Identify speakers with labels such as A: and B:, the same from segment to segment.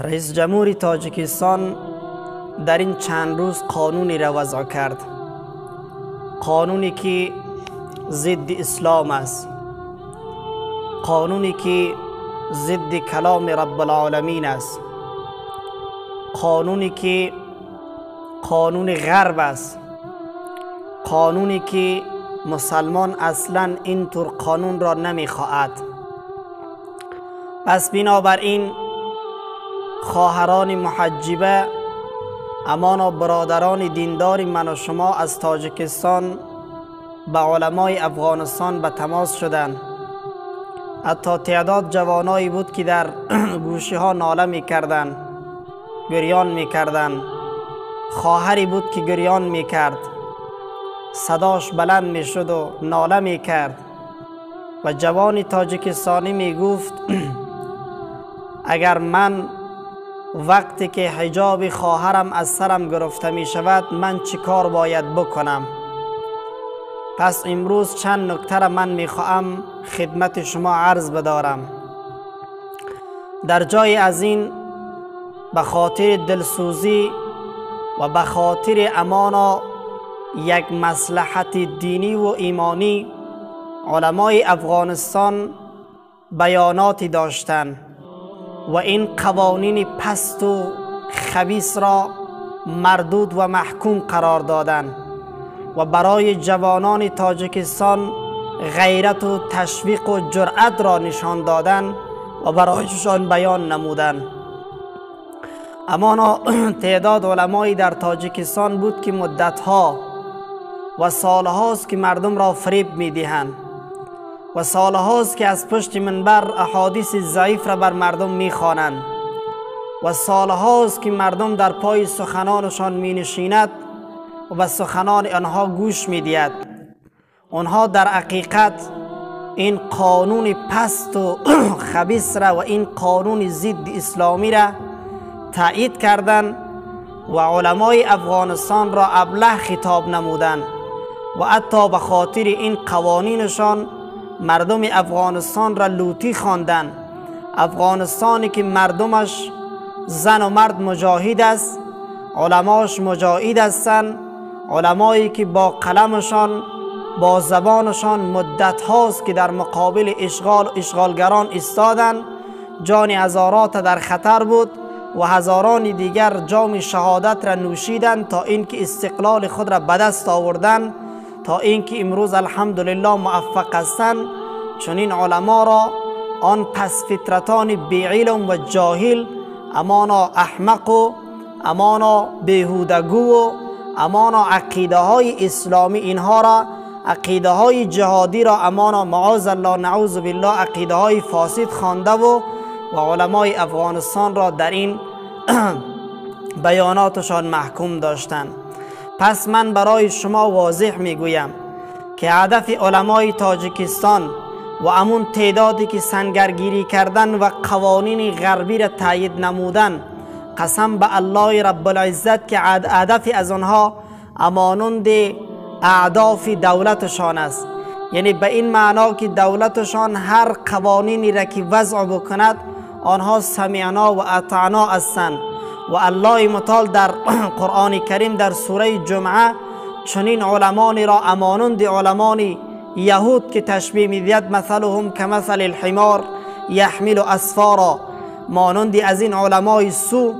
A: رئیس جمهوری تاجیکستان در این چند روز قانونی را وضع کرد، قانونی که ضد اسلام است، قانونی که ضد کلام رب العالمین است، قانونی که قانون غرب است، قانونی که مسلمان اصلا اینطور قانون را نمیخواهد. پس بنابراین خواهران محجبه، امانا برادران دیندار من و شما از تاجیکستان به علمای افغانستان به تماس شدند. حتی تعداد جوانایی بود که در گوشی ها ناله میکردند، گریان میکردند. خواهری بود که گریان میکرد، صداش بلند میشد و ناله میکرد و جوان تاجیکستانی میگفت اگر من وقتی که حجاب خواهرم از سرم گرفته می شود من چی کار باید بکنم؟ پس امروز چند نکته را من می خواهم خدمت شما عرض بدارم. در جای از این به خاطر دلسوزی و به خاطر امانا یک مصلحت دینی و ایمانی علمای افغانستان بیاناتی داشتند و این قوانین پست و خبیث را مردود و محکوم قرار دادند و برای جوانان تاجیکستان غیرت و تشویق و جرأت را نشان دادند و برایشان بیان نمودند. امانا تعداد علمایی در تاجیکستان بود که مدتها و سالهاست که مردم را فریب میدهند و سالهاست که از پشت منبر احادیث ضعیف را بر مردم میخوانند و سالهاست که مردم در پای سخنانشان مینشیند و به سخنان آنها گوش میدهد. آنها در حقیقت این قانون پست و خبیث را و این قانون ضد اسلامی را تایید کردند و علمای افغانستان را ابله خطاب نمودند و حتی به خاطر این قوانینشان مردم افغانستان را لوتی خواندند. افغانستانی که مردمش زن و مرد مجاهد است، علماش مجاهد هستند، علمایی که با قلمشان با زبانشان مدت هاست که در مقابل اشغال اشغالگران ایستادند، جان هزارات در خطر بود و هزاران دیگر جام شهادت را نوشیدند تا اینکه استقلال خود را به دست آوردند، تا اینکه امروز الحمدلله موفق هستند. چنین علما را آن پس فطرتان بیعلم و جاهل، امانا احمق و امانا بیهودگو و امانا عقیده های اسلامی اینها را، عقیده های جهادی را امانا معاذ الله نعوذ بالله عقیده های فاسد خوانده و علمای افغانستان را در این بیاناتشان محکوم داشتند. پس من برای شما واضح میگویم که هدف علمای تاجیکستان و امون تعدادی که سنگرگیری کردن و قوانین غربی را تایید نمودن، قسم به الله رب العزت که هدف از آنها امانند اهداف دولتشان است. یعنی به این معنا که دولتشان هر قوانینی را که وضع بکند آنها سمعنا و اطعنا هستند. و الله متعال در قرآن کریم در سوره جمعه چنین علمانی را امانند علمان یهود که تشبیه میدهد، مثلهم کمثل الحمار یحمل اسفارا، مانند از این علمای سو،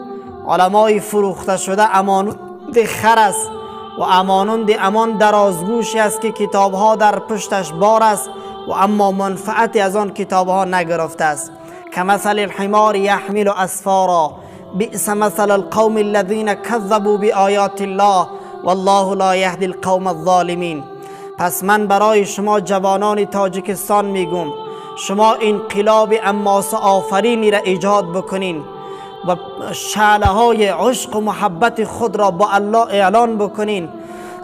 A: علمای فروخته شده امانند خر است و امانند امان درازگوشی است که کتابها در پشتش بار است و اما منفعتی از آن کتابها نگرفته است. کمثل الحمار یحمل اسفارا بئس مثل القوم الذین کذبوا بآیات الله والله لا یهدی القوم الظالمین. پس من برای شما جوانان تاجیکستان میگم شما انقلاب اماس آفرینی را ایجاد بکنین و شعله های عشق و محبت خود را با الله اعلان بکنین.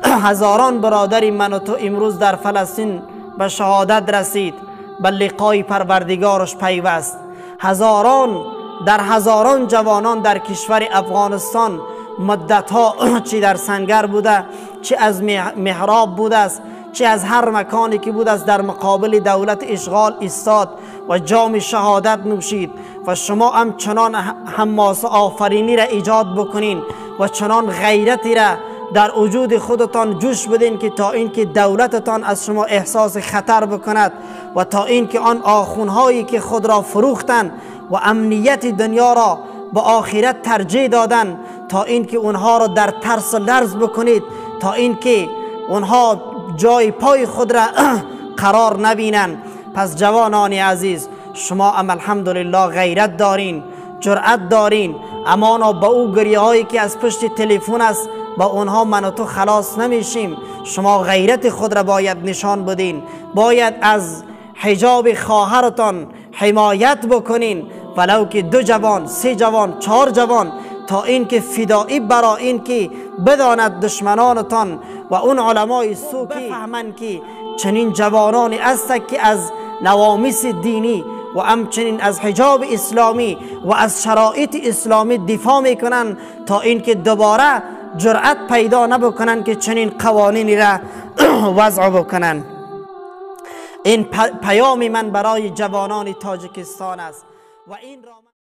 A: هزاران برادر من و تو امروز در فلسطین به شهادت رسید، به لقای پروردگارش پیوست. هزاران در هزاران جوانان در کشور افغانستان مدتها چی در سنگر بوده، چی از محراب بوده است، چی از هر مکانی که بوده است در مقابل دولت اشغال ایستاد و جام شهادت نوشید و شما هم چنان حماسه آفرینی را ایجاد بکنین و چنان غیرتی را در وجود خودتان جوش بدین که تا اینکه دولتتان از شما احساس خطر بکند و تا اینکه آن آخونهایی که خود را فروختن و امنیت دنیا را به آخرت ترجیح دادن، تا اینکه اونها را در ترس و لرز بکنید، تا اینکه اونها جای پای خود را قرار نبینن. پس جوانان عزیز، شما هم الحمدلله غیرت دارین، جرأت دارین، امانا با او گریه هایی که از پشت تلفن است با اونها من و تو خلاص نمیشیم. شما غیرت خود را باید نشان بدین، باید از حجاب خواهرتان حمایت بکنین، ولو که 2 جوان، 3 جوان، 4 جوان، تا اینکه فدایی برای اینکه بداند دشمنانتان و اون علمای سو بفهمند که چنین جوانانی هستند که از نوامیس دینی و همچنین از حجاب اسلامی و از شرایط اسلامی دفاع میکنن، تا اینکه دوباره جرأت پیدا نبکنن که چنین قوانینی را وضع بکنن. این پیام من برای جوانان تاجیکستان است و این را